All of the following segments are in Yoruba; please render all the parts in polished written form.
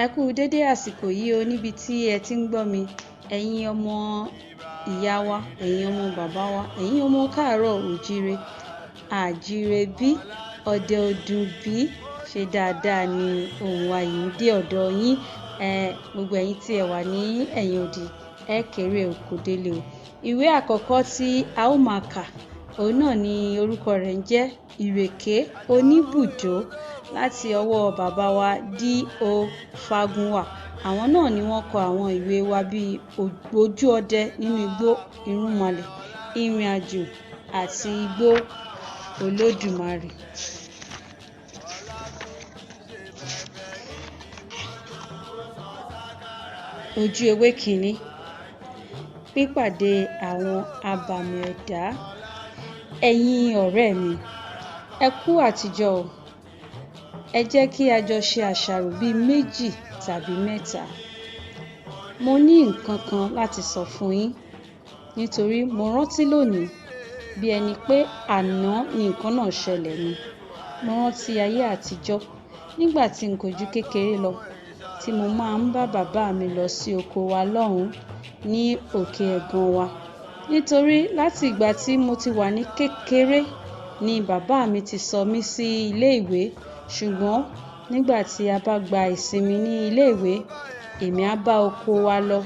Ẹ kú dédé àsìkò yìí o níbi tí ẹ ti ń gbọ́ mi. Ẹ̀yin ọmọ ìyá wa, ẹ̀yin ọmọ bàbá wa, ẹ̀yin ọmọ káàárọ̀ òjíire, àjíire bí, ọdẹ ọdún bí, ṣe dáadáa ni ohùn wa yìí ń dé ọ̀dọ̀ yín. Gbogbo ẹ̀yin tí ẹ wà ní ẹ̀yìn odi, ẹ kéré oko délé o. Ìwé àkọ́kọ́ tí a ó máa kà, òun náà ni orúkọ rẹ̀ ń jẹ́ Ìrèké Oníbùdó láti ọwọ́ bàbá wa D.O. Fágúnwà. Àwọn náà ni wọ́n kọ àwọn ìwé wa bíi Ògbójú Ọdẹ nínú Igbó Irúnmọlẹ̀, Ìrìn Àjò àti Igbó Olódùmarè. Ojú ewé kìíní. Pípàdé àwọn abàmì ẹ̀dá. Ẹ̀yin ọ̀rẹ́ mi, ẹ kú àtijọ́ o. Ẹ jẹ́ kí a jọ ṣe àṣàrò bíi méjì tàbí mẹ́ta. Mo ní nǹkan kan láti sọ fún yín nítorí mo rántí lónìí bí ẹni pé àná ni nǹkan náà ṣẹlẹ̀ ni. Mo rántí ayé àtijọ́ nígbà tí n kò ju kékeré lọ tí mo máa ń bá bàbá mi lọ sí oko wa lọ́hùn-ún ní òkè ẹ̀gàn wa. Nítorí láti ìgbà tí mo ti wà ní kékeré ni bàbá mi ti sọ mí sí ilé ìwé, ṣùgbọ́n nígbà tí a bá gba ìsinmi ní ilé ìwé, èmi á bá oko wa lọ.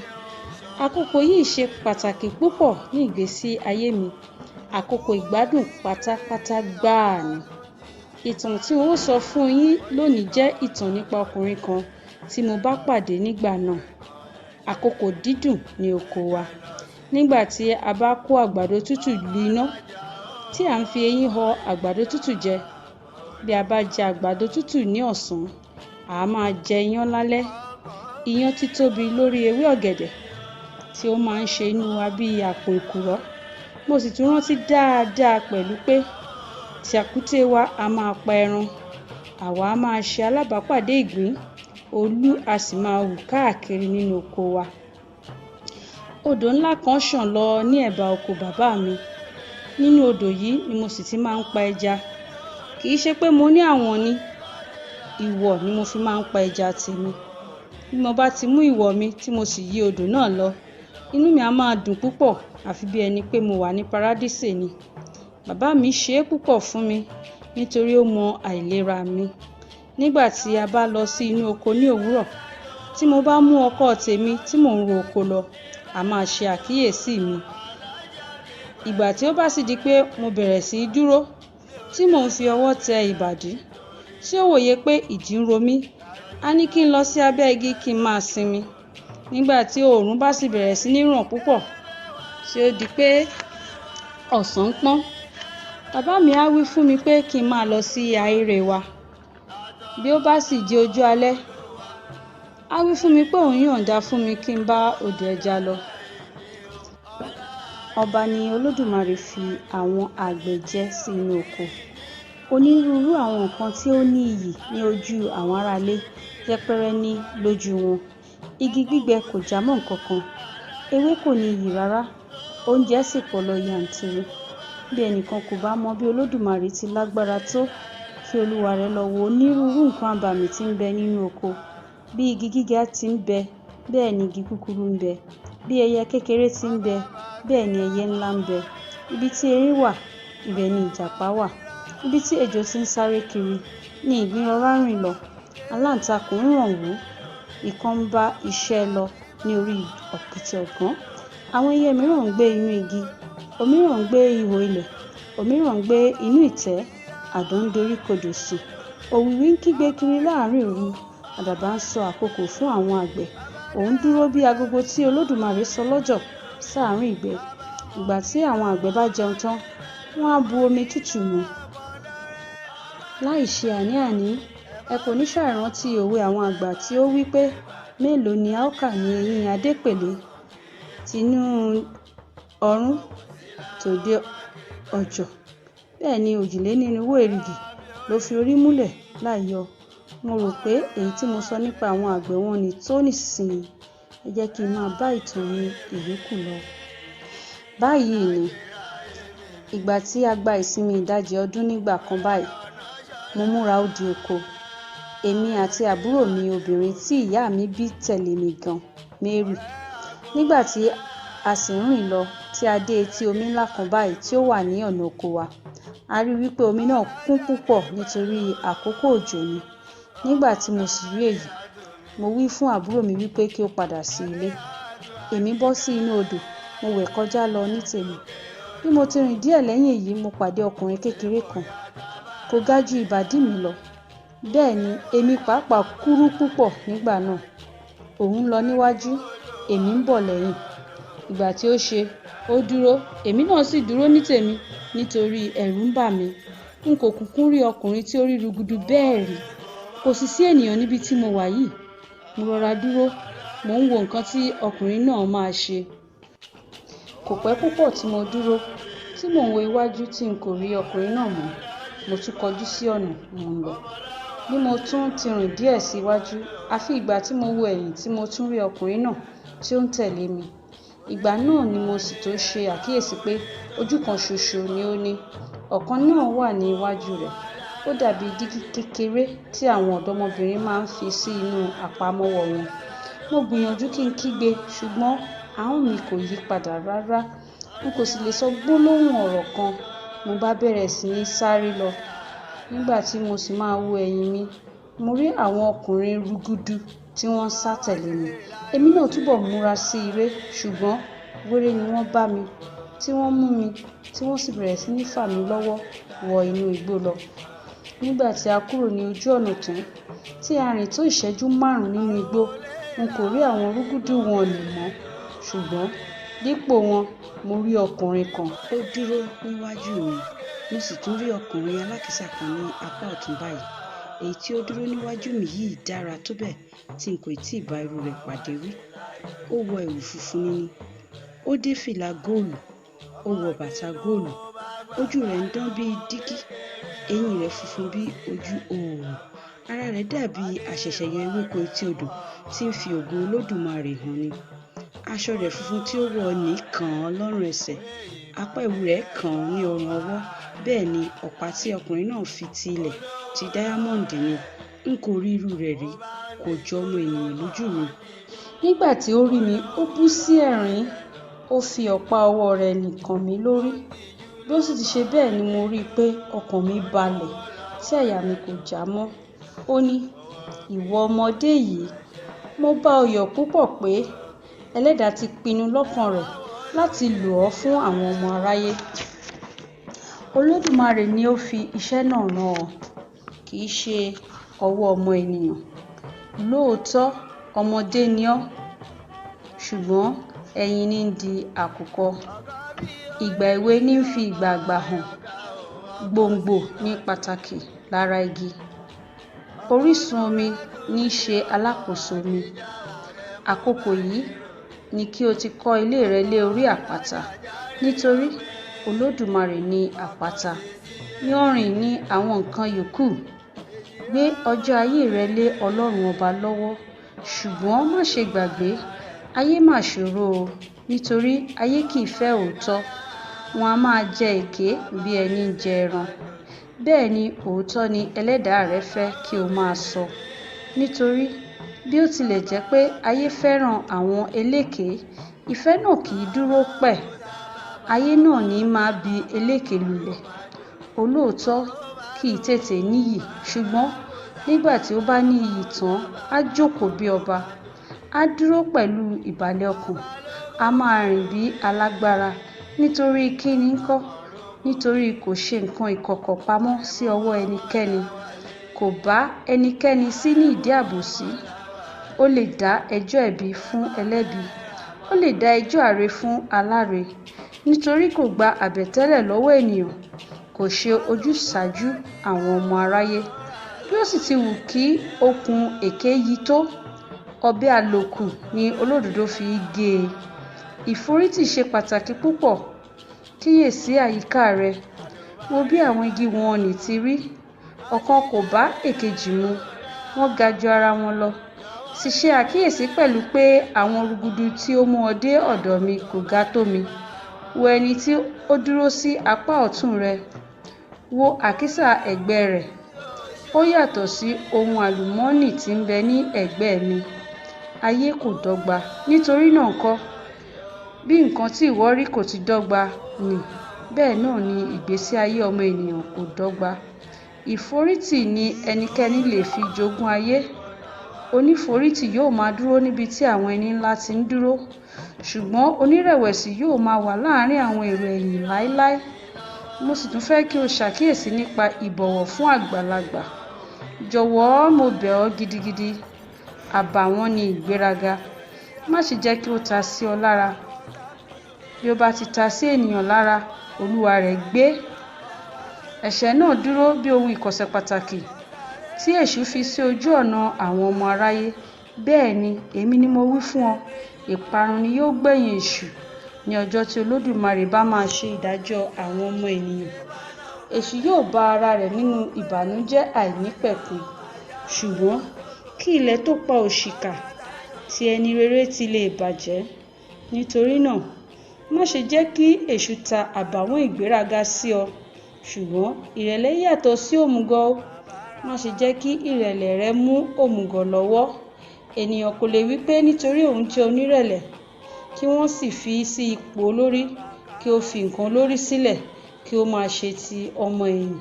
Àkókò yìí ṣe pàtàkì púpọ̀ ní ìgbésí ayé mi. Àkókò ìgbádùn pátápátá gbáà ni. Ìtàn tí n ó sọ fún yín lónìí jẹ́ ìtàn nípa ọkùnrin kan tí mo bá pàdé nígbà náà. Àkókò dídùn ní oko wa. Nígbà tí a bá kó àgbàdo tútù lu iná, tí à ń fi eyín họ àgbàdo tútù jẹ. Bí a bá jẹ àgbàdo tútù ní ọ̀sán, a máa jẹ iyán lálẹ́. Iyán títóbi lórí ewé ọ̀gẹ̀dẹ̀ tí ó máa ń ṣe inú wa bí àpò èkùrọ́. Mo sì tún rántí dáadáa pẹ̀lú pé tàkúté wa a máa pa ẹran, àwa a máa ṣe alábàápàdé ìgbín, olú a sì máa hù káàkiri nínú oko wa. Odò ńlá kan ṣàn lọ ní ẹ̀bá oko bàbá mi. Nínú odò yìí ni mo sì ti máa ń pa ẹja. Kì í ṣe pé mo ní àwọ̀n ni, ìwọ̀ ni mo fi máa ń pa ẹja tèmi. Bí mo bá ti mú ìwọ̀ mi tí mo sì yí odò náà lọ, inú mi a máa dùn púpọ̀ àfi bí ẹni pé mo wà ní paradísè ni. Bàbá mi ṣe é púpọ̀ fún mi nítorí ó mọ àìlera mi. Nígbà tí a bá lọ sí inú oko ní òwúrọ̀, tí mo bá mú ọkọ́ tèmi tí mò ń ro oko lọ, a máa ṣe àkíyèsí mi. Ìgbà tí ó bá sì di pé mo bẹ̀rẹ̀ sí í dúró, tí mò ń fi ọwọ́ tẹ ìbàdí, tí ó wòye pé ìdí ń ro mí, á ní kí n lọ sí abẹ́ igi kí n máa sinmi. Nígbà tí oòrùn bá sì bẹ̀rẹ̀ sí ní ràn púpọ̀, tí ó di pé ọ̀sán ń pọ́n, bàbá mi á wí fún mi pé kí n máa lọ sí ahéré wa. Bí ó bá sì di ojú alẹ́, á wí fún mi pé òun yọ̀ǹda fún mi kí n bá odò ẹja lọ. Ọba ni Olódùmarè fi àwọn àgbẹ̀ jẹ sí inú oko. Onírúurú àwọn nǹkan tí ó ní iyì ní ojú àwọn aráalé yẹpẹrẹ ní lójú wọn. Igi gbígbẹ kò jámọ́ nǹkan kan, ewé kò ní iyì rárá, oúnjẹ sì pọ̀ lọ yanturu. Bí ẹnìkan kò bá mọ bí Olódùmarè ti lágbára tó, kí olúwa rẹ̀ lọ wo onírúurú nǹkan abàmì tí ń bẹ nínú oko. Bí igi gíga ti ń bẹ, bẹ́ẹ̀ ni igi kúkúrú ń bẹ. Bí ẹyẹ kékeré ti ń bẹ, bẹ́ẹ̀ ni ẹyẹ ńlá ń bẹ. Ibi tí erin wà, ibẹ̀ ni ìjàpá wà. Ibi tí ejò ti ń sáré kiri ni ìgbín rọra ń rìn lọ. Aláǹtakùn ń rànwú, ikán ń bá iṣẹ́ lọ ní orí òkìtì ọ̀gán. Àwọn ẹyẹ mìíràn ń gbé inú igi, òmíràn ń gbé ihò ilẹ̀, òmíràn ń gbé inú ìtẹ́, àdán ń doríkodò sùn. Òwìwí ń kígbe kiri láàárín òru, àdàbà ń sọ àkókò fún àwọn àgbẹ̀. Òun dúró bí agogo tí Olódùmarè sọ lọ́jọ̀ sáàrín ìgbẹ́. Ìgbà tí àwọn àgbẹ̀ bá jẹun tán, wọ́n á bu omi tútù mu. Láì ṣe àní-àní, ẹ kò ní ṣàìrántí òwe àwọn àgbà tí ó wí pé mélòó ni a ó kà ní eyín Adépèlé, tinú ọrún tòde ọjọ́. Bẹ́ẹ̀ ni òjìlénírínwó èrìgì ló fi orí múlẹ̀ láì yọ. Mo rò pé èyí tí mo sọ nípa àwọn àgbẹ̀ wọ̀nnì tó nísinsìnyí. Ẹ jẹ́ kí n máa bá ìtàn mi ìyókù lọ. Báyìí ni, ìgbà tí a gba ìsinmi ìdajì ọdún nígbà kan báyìí, mo múra ó di oko. Èmi àti àbúrò mi obìnrin tí ìyá mi bí tẹ̀lé mi gan, Mary. Nígbà tí a sì ń rìn lọ tí a dé etí omi ńlá kan báyìí tí ó wà ní ọ̀nà oko wa, a rí wípé omi náà kún púpọ̀ nítorí àkókò òjò ni. Nígbà tí mo sì rí èyí, mo wí fún àbúrò mi wípé kí ó padà sí ilé. Èmi bọ́ sí inú odò, mo wẹ̀ kọjá lọ ní tèmi. Bí mo ti rìn díẹ̀ lẹ́yìn èyí, mo pàdé ọkùnrin kékeré kan. Kò ga ju ìbàdí mi lọ. Bẹ́ẹ̀ ni èmi pàápàá kúrú púpọ̀ nígbà náà. Òun ń lọ níwájú, èmi ń bọ̀ lẹ́yìn. Ìgbà tí ó ṣe, ó dúró, èmi náà sì dúró ní tèmi nítorí ẹ̀rù ń bà mí. N kò kúkú rí ọkùnrin tí ó rí rugudu bẹ́ẹ̀ rí. Kò sì sí ènìyàn níbi tí mo wà yìí. Mo rọra dúró, mò ń wo nǹkan tí ọkùnrin náà máa ṣe. Kò pẹ́ púpọ̀ tí mo dúró, tí mò ń wo iwájú tí n kò rí ọkùnrin náà mọ́. Mo tún kọjú sí ọ̀nà, mò ń lọ. Bí mo tún ti rìn díẹ̀ sí iwájú, àfi ìgbà tí mo wo ẹ̀yìn tí mo tún rí ọkùnrin náà tí ó ń tẹ̀lé mi. Ìgbà náà ni mo sì tó ṣe àkíyèsí pé ojú kan ṣoṣo ni ó ní. Ọ̀kan náà wà ní iwájú rẹ̀. Ó dàbí dígí kékeré tí àwọn ọ̀dọ́mọbìnrin máa ń fi sí inú àpamọ́wọ́ wọn. Mo gbìyànjú kí n kígbe, ṣùgbọ́n ahọ́n mi kò yí padà rárá. N kò sì lè sọ gbólóhùn ọ̀rọ̀ kan. Mo bá bẹ̀rẹ̀ sí ní sáré lọ. Nígbà tí mo sì máa wo ẹ̀yìn mi, mo rí àwọn ọkùnrin rugudu tí wọ́n ń sá tẹ̀lé mi. Èmi náà túbọ̀ múra sí eré, ṣùgbọ́n wéré ni wọ́n bá mi, tí wọ́n mú mi, tí wọ́n sì bẹ̀rẹ̀ sí ní fà mí lọ́wọ́ wọ inú igbó lọ. Nígbà tí a kúrò ní ojú ọ̀nà tán, tí a rìn tó ìṣẹ́jú márùn-ún nínú igbó, n kò rí àwọn rúgúdù wọ̀nnì mọ́, ṣùgbọ́n dípò wọn, mo rí ọkùnrin kan. Ó dúró níwájú mi, mo sì tún rí ọkùnrin alákìísà kan ní apá ọ̀tún báyìí. Èyí tí ó dúró níwájú mi yìí dára tó bẹ́ẹ̀ tí n kò tíì bá irú rẹ̀ pàdé rí. Ó wọ ẹ̀wù funfun níní, ó dé fìlà góòlù, ó wọ bàtà góòlù, ojú rẹ̀ ń dán bí dígí, eyín rẹ̀ funfun bí ojú oòrùn, ara rẹ̀ dàbí àṣẹ̀ṣẹ̀yọ ewéko etí odò tí ń fi ògo Olódùmarè hàn ni. Aṣọ rẹ̀ funfun tí ó wọ̀ ní kàn án lọ́rùn ẹsẹ̀, apá ẹ̀wù rẹ̀ kàn án ní ọrùn ọwọ́, bẹ́ẹ̀ ni ọ̀pá tí ọkùnrin náà fi ti ilẹ̀ ti dáyámọ́ǹdì ni. N kò rí irú rẹ̀ rí, kò jọ ọmọ ènìyàn lójú mi. Nígbà tí ó rí mi, ó bú sí ẹ̀rín, ó fi ọ̀pá ọwọ́ rẹ̀ nì kàn mí lórí. Bí ó sì ti ṣe bẹ́ẹ̀ ni mo rí i pé ọkàn mi balẹ̀ tí àyà mi kò já mọ́. Ó ní, "Ìwọ ọmọdé yìí, mo bá ọ yọ̀ púpọ̀ pé Ẹlẹ́dàá ti pinnu lọ́kàn rẹ̀ láti lò ọ́ fún àwọn ọmọ aráyé. Olódùmarè ni ó fi iṣẹ́ náà rán ọ, kì í ṣe ọwọ́ ọmọ ènìyàn. Lóòótọ́ ọmọdé ni ọ́, ṣùgbọ́n ẹyin ní ń di àkùkọ. Ìgbà èwe ní ń fi ìgbà àgbà hàn. Gbòǹgbò ní pàtàkì lára igi. Orísun omi ní í ṣe alákòóso omi. Àkókò yìí ni kí o ti kọ́ ilé rẹ lé orí àpáta, nítorí Olódùmarè ni àpáta. Yanrìn ni àwọn nǹkan yòókù. Gbé ọjọ́ ayé rẹ lé Ọlọ́run ọba lọ́wọ́, ṣùgbọ́n má ṣe gbàgbé, ayé mà ṣòro o, nítorí ayé kì í fẹ́ òótọ́. Wọn a máa jẹ èké bí ẹni ń jẹ ẹran. Bẹ́ẹ̀ ni òótọ́ ni Ẹlẹ́dàá rẹ fẹ́ kí o máa sọ. Nítorí bí ó tilẹ̀ jẹ́ pé ayé fẹ́ràn àwọn eléké, ìfẹ́ náà kì í dúró pẹ́. Ayé náà ní máa bi eléké lulẹ̀. Olóòótọ́ kì í tètè níyì, ṣùgbọ́n nígbà tí ó bá ní iyì tán, á jókòó bí ọba. Á dúró pẹ̀lú ìbàlẹ̀ ọkàn, á máa rìn bí alágbára. Nítorí kí ni ńkọ́? Nítorí kò ṣe nǹkan ìkọ̀kọ̀ pamọ́ sí ọwọ́ ẹnikẹ́ni. Kò bá ẹnikẹ́ni sí ní ìdí àbòsí. Ó lè dá ẹjọ́ ẹ̀bi fún ẹlẹ́bi. Ó lè dá ẹjọ́ àre fún aláre. Nítorí kò gba àbẹ̀tẹ́lẹ̀ lọ́wọ́ ènìyàn, kò ṣe ojúsàájú àwọn ọmọ aráyé. Bí ó sì ti wù kí okùn èké yí tó, ọ̀bẹ àlòkù ni olódodo fi í gé e. Ìforítì ṣe pàtàkì púpọ̀. Kíyèsí àyíká rẹ. Wo bí àwọn igi wọ̀nnì ti rí. Ọ̀kan kò bá èkejì mu, wọ́n ga ju ara wọn lọ. Sì ṣe àkíyèsí pẹ̀lú pé àwọn rugudu tí ó mú ọ dé ọ̀dọ̀ mi kò ga tó mi. Wo ẹni tí ó dúró sí apá ọ̀tún rẹ. Wo àkísà ẹ̀gbẹ́ rẹ̀. Ó yàtọ̀ sí ohun àlùmọ́ọ́nì tí ń bẹ ní ẹ̀gbẹ́ mi. Ayé kò dọ́gba, nítorí náà ńkọ́? Bí nǹkan tí ìwọ rí kò ti dọ́gba nì, bẹ́ẹ̀ náà ni ìgbésí ayé ọmọ ènìyàn kò dọ́gba. Ìforítì ni ẹnikẹ́ni lè fi jogún ayé. Oníforítì yóò máa dúró níbi tí àwọn ẹni ńlá ti ń dúró, ṣùgbọ́n onírẹ̀wẹ̀sì yóò máa wà láàrin àwọn èrò ẹ̀yìn láéláé. Mo sì tún fẹ́ kí o ṣàkíyèsí nípa ìbọ̀wọ̀ fún àgbàlagbà. Jọ̀wọ́, mo bẹ̀ ọ́ gidigidi. Àbàwọ́n ni ìgbéraga. Má ṣe jẹ́ kí ó ta sí ọ lára. Bí ó bá ti ta sí ènìyàn lára, olúwa rẹ̀ gbé. Ẹ̀ṣẹ̀ náà dúró bí ohun ìkọ̀sẹ̀ pàtàkì tí èṣù fi sí ojú ọ̀nà àwọn ọmọ aráyé. Bẹ́ẹ̀ ni, èmi ni mo wí fún ọ, ìparun ni yóò gbẹ̀yìn èṣù ní ọjọ́ tí Olódùmarè bá máa ṣe ìdájọ́ àwọn ọmọ ènìyàn. Èṣù yóò bá ara rẹ̀ nínú ìbànújẹ́ àìnípẹ̀kun. Ṣùgbọ́n kí ilẹ̀ tó pa òṣìkà, tí ẹni rere ti lè bàjẹ́. Nítorí náà, má ṣe jẹ́ kí èṣù ta àbàwọ́n ìgbéraga sí ọ. Ṣùgbọ́n ìrẹ̀lẹ̀ yàtọ̀ sí òmùgọ̀ o. Má ṣe jẹ́ kí ìrẹ̀lẹ̀ rẹ mú òmùgọ̀ lọ́wọ́. Ènìyàn kò lè wí pé nítorí òun jẹ́ onírẹ̀lẹ̀, kí wọ́n sì fi í sí ipò olórí, kí ó fi nǹkan olórí sílẹ̀, kí ó máa ṣe ti ọmọ ẹ̀yìn.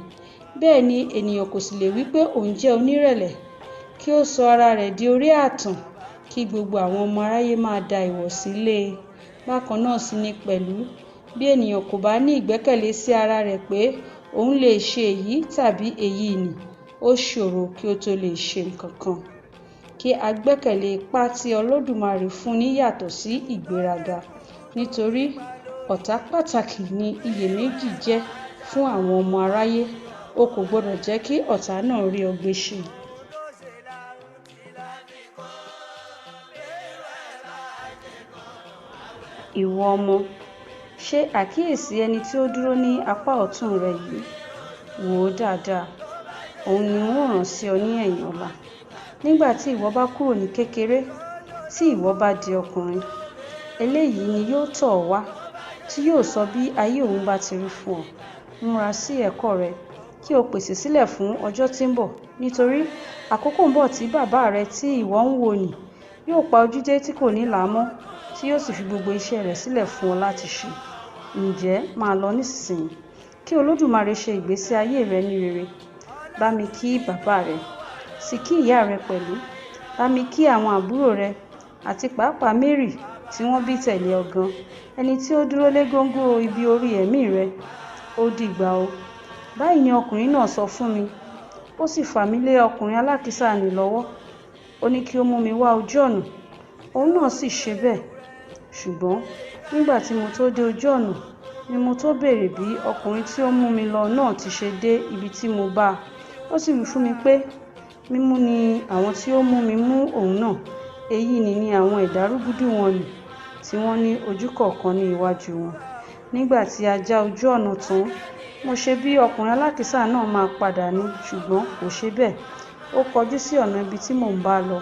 Bẹ́ẹ̀ ni ènìyàn kò sì lè wí pé òun jẹ́ onírẹ̀lẹ̀, kí ó sọ ara rẹ̀ di orí ààtàn, kí gbogbo àwọn ọmọ aráyé máa da ìwọ̀sí lé e. Bákan náà sì ni pẹ̀lú, bí ènìyàn kò bá ní ìgbẹ́kẹ̀lé sí ara rẹ̀ pé òun lè ṣe èyí tàbí èyí nì, ó ṣòro kí ó tó lè ṣe nǹkan kan. Kí a gbẹ́kẹ̀lé ipá tí Olódùmarè fúnni yàtọ̀ sí ìgbéraga, nítorí ọ̀tá pàtàkì ni iyèméjì jẹ́ fún àwọn ọmọ aráyé. O kò gbọdọ̀ jẹ́ kí ọ̀tá náà rí ọ gbé ṣe. Ìwọ ọmọ, ṣe àkíyèsí ẹni tí ó dúró ní apá ọ̀tún rẹ yìí. Wò ó dáadáa. Òun ni n ó rán sí ọ ní ẹ̀yìn ọ̀la. Nígbà tí ìwọ bá kúrò ní kékeré, tí ìwọ bá di ọkùnrin, eléyìí ni yóò tọ̀ ọ́ wá, tí yóò sọ bí ayé òun bá ti rí fún ọ. Múra sí ẹ̀kọ́ rẹ, kí o pèsè sílẹ̀ fún ọjọ́ tí ń bọ̀, nítorí àkókò ń bọ̀ tí bàbá rẹ tí ìwọ ń wò nì yóò pa ojú dé tí kò ní là á mọ́, tí yóò sì fi gbogbo iṣẹ́ rẹ̀ sílẹ̀ fún ọ láti ṣe. Ǹjẹ́ máa lọ nísinsìnyí, kí Olódùmarè ṣe ìgbésí ayé rẹ ní rere. Bá mi kí bàbá rẹ, sì kí ìyá rẹ pẹ̀lú. Bá mi kí àwọn àbúrò rẹ, àti pàápàá Mary tí wọ́n bí tẹ̀lé ọ gan, ẹni tí ó dúró lé góńgó ibi orí ẹ̀mí rẹ. Ó dìgbà o. Báyìí ni ọkùnrin náà sọ fún mi. Ó sì fà mí lé ọkùnrin alákìísà nì lọ́wọ́. Ó ní kí ó mú mi wá ojú ọ̀nà. Òun náà sì ṣe bẹ́ẹ̀. Ṣùgbọ́n nígbà tí mo tó dé ojú ọ̀nà ni mo tó béèrè bí ọkùnrin tí ó mú mi lọ náà ti ṣe dé ibi tí mo bá a. Ó sì wí fún mi pé mímú ni àwọn tí ó mú mi mú òun náà. Èyí ni ní àwọn ẹ̀dá rúgúdù wọ̀nnì tí wọ́n ní ojú kọ̀ọ̀kan ní iwájú wọn. Nígbà tí a já ojú ọ̀nà tán, mo ṣe bí ọkùnrin alákìísà náà máa padà ni, ṣùgbọ́n kò ṣe bẹ́ẹ̀. Ó kọjú sí ọ̀nà ibi tí mò ń bá lọ,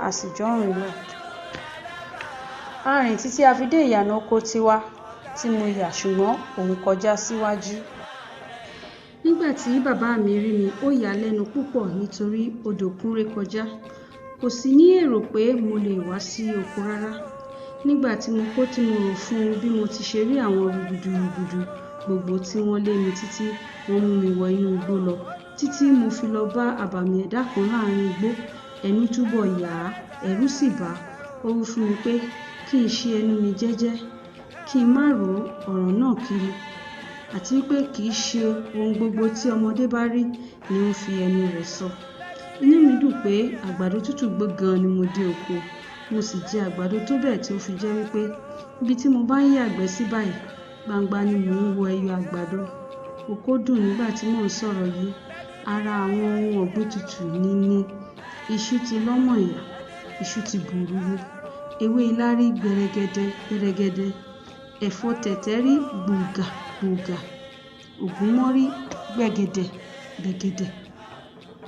a sì jọ ń rìn lọ. A rìn títí a fi dé ìyànà oko tiwa tí mo yà, ṣùgbọ́n òun kọjá síwájú. Nígbà tí bàbá mi rí mi, ó yà á lẹ́nu púpọ̀ nítorí odò kún rékọjá. Kò sì ní èrò pé mo lè wá sí oko rárá. Nígbà tí mo kó tí mo rò fún un bí mo ti ṣe rí àwọn rúgúdùrúgúdù gbogbo tí wọ́n lé mi títí wọ́n mú mi wọ inú igbó lọ, títí mo fi lọ bá àbàmì ẹ̀dá kan láàrin igbó, ẹnu túbọ̀ yà á, ẹ̀rù sì bà á. Ó wí fún mi pé kí n ṣe ẹnu mi jẹ́jẹ́, kí n má ro ọ̀rọ̀ náà kiri, àti wípé kì í ṣe ohun gbogbo tí ọmọdé bá rí ni ó ń fi ẹnu rẹ̀ sọ. Inú mi dùn pé àgbàdo tútù gbó gan ni mo dé oko. Mo sì jẹ àgbàdo tó bẹ́ẹ̀ tí ó fi jẹ́ wípé ibi tí mo bá ń yàgbẹ́ sí báyìí, gbangba ni mò ń wo ẹyọ àgbàdo. Oko dùn nígbà tí mò ń sọ̀rọ̀ yìí. Ara àwọn ohun ọ̀gbìn tútù ní ní. Iṣu ti lọ́mọ ìyá, iṣu ti bòrúrú, ewé ilá rí gbẹrẹgẹdẹ gbẹrẹgẹdẹ, ẹ̀fọ́ tẹ̀tẹ̀ rí gbòògà gbòògà, ògúnmọ́ rí gbẹ̀gẹ̀dẹ̀ gbẹ̀gẹ̀dẹ̀,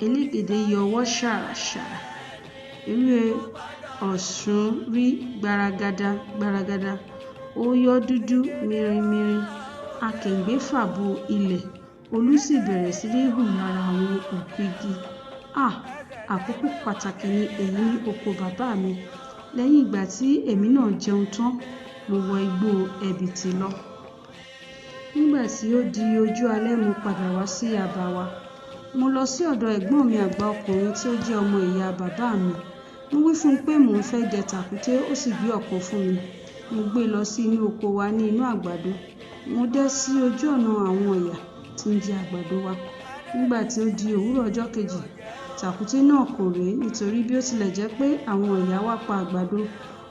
elégèdè yọ ọwọ́ ṣàràṣàrà, ewé ọ̀ṣun rí gbaragada gbaragada, ó yọ́ dúdú mirinmirin, akèǹgbè fà bo ilẹ̀, olú sì bẹ̀rẹ̀ sí ní hù lára àwọn òkú igi. À, àkókò pàtàkì ni èyí ní oko bàbá mi. Lẹ́yìn ìgbà tí èmi náà jẹun tán, mo wọ igbó ẹ̀bìtì lọ. Nígbà tí ó di ojú alẹ́, mo padà wá sí abà wa. Mo lọ sí ọ̀dọ̀ ẹ̀gbọ́n mi àgbà ọkùnrin tí ó jẹ́ ọmọ ìyá bàbá mi. Mo wí fún un pé mò ń fẹ́ dẹ tàkúté, ó sì gbé ọ̀kan fún mi. Mo gbé e lọ sí inú oko wa ní inú àgbàdo. Mo dẹ́ sí ojú ọ̀nà àwọn ọ̀yà tí ń jẹ àgbàdo wa. Nígbà tí ó di òwúrọ̀ ọjọ́ kejì, tàkúté náà kò ré, nítorí bí ó tilẹ̀ jẹ́ pé àwọn ọ̀yà wá pa àgbàdo,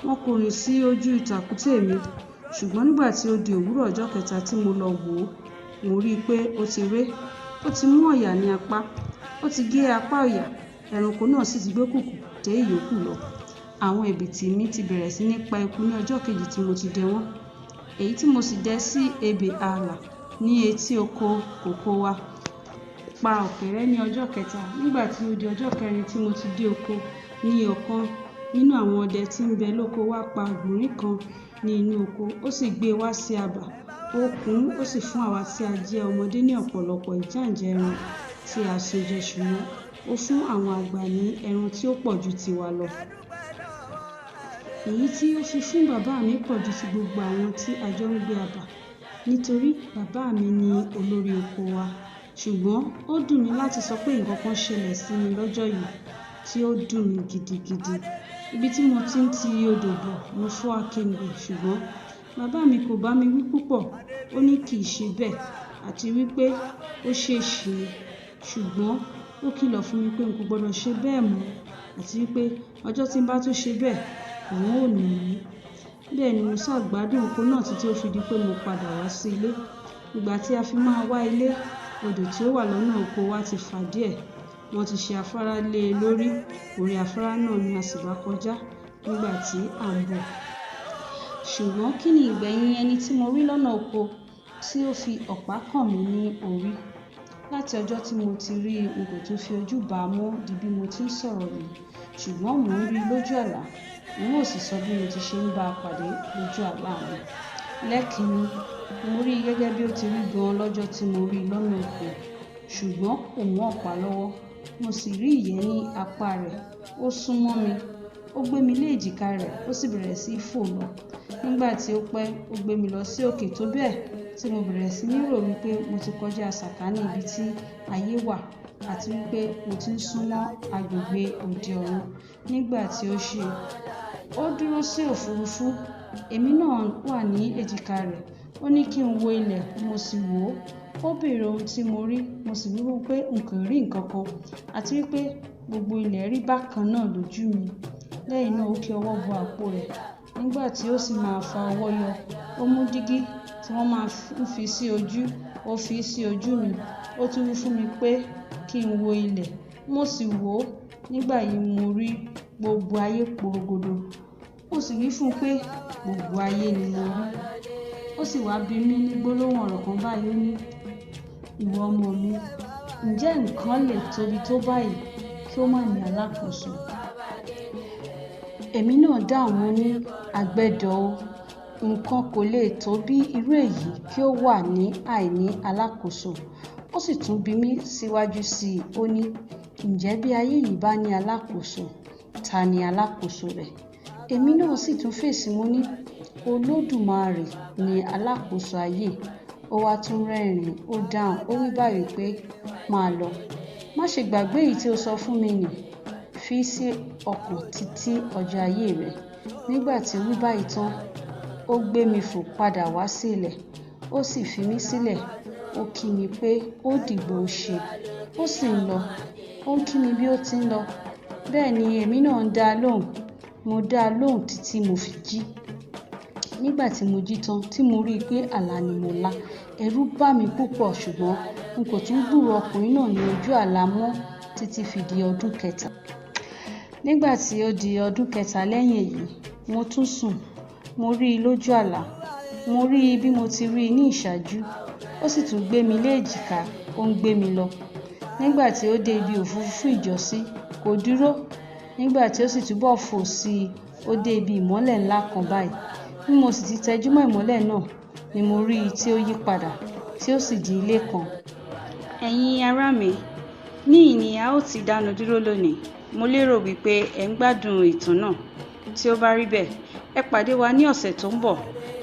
wọn kò rìn sí ojú tàkúté mi. Ṣùgbọ́n nígbà tí ó di òwúrọ̀ ọjọ́ kẹta tí mo lọ wò ó, mo rí i pé ó ti ré. Ó ti mú ọ̀yà ní apá. Ó ti gé apá ọ̀yà. Ẹranko náà sì ti gbé kùkùté ìyókù lọ. Àwọn ẹ̀bìtì mi ti bẹ̀rẹ̀ sí ní pa eku ní ọjọ́ kejì tí mo ti dẹ wọ́n. Èyí tí mo sì dẹ sí ebè ààlà ní etí oko kòkó wa pa ọ̀kẹ́rẹ́ ní ọjọ́ kẹta. Nígbà tí ó di ọjọ́ kẹrin tí mo ti dé oko, ní ọ̀kan nínú àwọn ọdẹ tí ń bẹ lóko wá pa àgbọ̀nrín kan ní inú oko. Ó sì gbé e wá sí abà. Ó kùn ún, ó sì fún àwa tí a jẹ́ ọmọdé ní ọ̀pọ̀lọpọ̀ ìjàǹjẹ ẹran tí a sun jẹ, ṣùgbọ́n ó fún àwọn àgbà ní ẹran tí ó pọ̀ ju tiwa lọ. Èyí tí ó fi fún bàbá mi pọ̀ ju ti gbogbo àwọn tí a jọ ń gbé abà, nítorí bàbá mi ni olórí oko wa. Ṣùgbọ́n ó dùn mí láti sọ pé nǹkan kan ṣẹlẹ̀ sí mi lọ́jọ́ yìí tí ó dùn mí gidigidi. Ibi tí mo ti ń ti odò bọ̀, mo fọ́ akèrègbè, ṣùgbọ́n bàbá mi kò bá mi wí púpọ̀. Ó ní kì í ṣe bẹ́ẹ̀ àti wípé ó ṣèṣì ni. Ṣùgbọ́n ó kìlọ̀ fún mi pé n kò gbọdọ̀ ṣe bẹ́ẹ̀ mọ́ àti wípé ọjọ́ tí ń bá tún ṣe bẹ́ẹ̀, òun ó nà mí. Bẹ́ẹ̀ ni mo sá gbádùn oko náà títí ó fi di pé mo padà wá sí ilé. Ìgbà tí a fi máa wá ilé, odò tí ó wà lọ́nà oko wa ti fà díẹ̀. Wọ́n ti ṣe afárá lé e lórí. Orí afárá náà ni a sì bá kọjá nígbà tí à ń bọ̀. Ṣùgbọ́n kí ni ìgbẹ̀yìn ẹni tí mo rí lọ́nà oko tí ó fi ọ̀pá kàn mí ní orí? Láti ọjọ́ tí mo ti rí i, n kò tún fi ojú bà á mọ́ di bí mo ti ń sọ̀rọ̀ yìí. Ṣùgbọ́n mò ń rí i lójú àlá. N ó sì sọ bí mo ti ṣe ń bá a pàdé lójú àlá mi. Lẹ́ẹ̀kínní, mo rí i gẹ́gẹ́ bí ó ti rí gan-an lọ́jọ́ tí mo rí i lọ́nà oko. Ṣùgbọ́n kò mú ọ̀pá lọ́wọ́. Mo sì rí ìyẹ́ ní apá rẹ̀. Ó sún mọ́ mi. Ó gbé mi lé èjìká rẹ̀, ó sì bẹ̀rẹ̀ sí í fò lọ. Nígbà tí ó pẹ́, ó gbé mi lọ sí òkè tó bẹ́ẹ̀ tí mo bẹ̀rẹ̀ sí ní rò wípé mo ti kọjá sàkání ibi tí ayé wà àti wípé mo ti ń súnmọ́ agbègbè òde ọ̀run. Nígbà tí ó ṣe, ó dúró sí òfurufú. Èmi náà wà ní èjìká rẹ̀. Ó ní kí n wo ilẹ̀, mo sì wò ó. Ó béèrè ohun tí mo rí, mo sì wí fún un pé n kò rí nǹkan kan àti wípé gbogbo ilẹ̀ rí bákan náà lójú mi. Lẹ́yìn náà ó kí ọwọ́ bọ àpò rẹ̀. Nígbà tí ó sì máa fa ọwọ́ yọ, ó mú dígí tí wọ́n máa ń fi sí ojú, ó fi sí ojú mi. Ó tún wí fún mi pé kí n wo ilẹ̀, mo sì wò ó. Nígbà yìí mo rí gbogbo ayé porogodo. Mo sì wí fún un pé gbogbo ayé ni mo rí. Ó sì wá bi mí ní gbólóhùn ọ̀rọ̀ kan báyìí, ó ní, "Ìwọ ọmọ mi, ǹjẹ́ nǹkan lè tóbi tó báyìí kí ó má ní alákòóso?" Èmi náà dáhùn, mo ní, "Àgbẹ̀dọ̀ o, nǹkan kò lè tó bí irú èyí kí ó wà ní àìní alákòóso." Ó sì tún bi mí síwájú sí i, ó ní, "Ǹjẹ́ bí ayé yìí bá ní alákòóso, ta ni alákòóso rẹ̀?" Èmi náà sì tún fèsì, mo ní, "Olódùmarè ni alákòóso ayé." Ó wá tún rẹ́rìn-ín, ó dáhùn, ó wí báyìí pé, "Máa lọ. Má ṣe gbàgbé èyí tí o sọ fún mi nì. Fi sí ọkàn títí ọjọ́ ayé rẹ." Nígbà tí ó wí báyìí tán, ó gbé mi fò padà wá sí ilẹ̀. Ó sì fi mí sílẹ̀. Ó kí mi pé ó dìgbò ṣe. Ó sì ń lọ. Ó ń kí mi bí ó ti ń lọ. Bẹ́ẹ̀ ni èmi náà ń dá a lóhùn. Mo dá a lóhùn títí mo fi jí. Nígbà tí mo jí tán, tí mo rí i pé àlá ni mo lá, ẹ̀rù bà mí púpọ̀, ṣùgbọ́n n kò tún gbúrò ọkùnrin náà ní ojú àlá mọ́ títí fi di ọdún kẹta. Nígbà tí ó di ọdún kẹta lẹ́yìn èyí, mo tún sùn. Mo rí i lójú àlá. Mo rí i bí mo ti rí i ní ìṣáájú. Ó sì tún gbé mi lé èjìká, ó ń gbé mi lọ. Nígbà tí ó dé ibi òfurufú ìjọ́sí, kò dúró. Nígbà tí ó sì túbọ̀ fò sí i, ó dé ibi ìmọ́lẹ̀ ńlá kan báyìí. Bí mo sì ti tẹjúmọ́ ìmọ́lẹ̀ náà ni mo rí i tí ó yí padà, tí ó sì di ilé kan. Ẹ̀yin ará mi, Níhìn ni a ó ti dánu dúró lónìí. Mo lérò wípé ẹ̀ ń gbádùn ìtàn náà. Tí ó bá rí bẹ́ẹ̀, ẹ pàdé wa ní ọ̀sẹ̀ tó ń bọ̀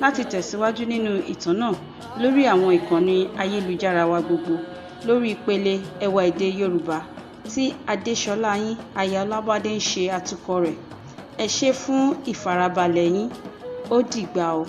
láti tẹ̀síwájú nínú ìtàn náà lórí àwọn ìkànnì ayélujára wa gbogbo lórí ìpele Ẹwà Èdè Yorùbá tí Adéṣọlá yín aya Ọlábádé ń ṣe atukọ̀ rẹ̀. Ẹ ṣé fún ìfarabalẹ̀ yín. Ó dìgbà o.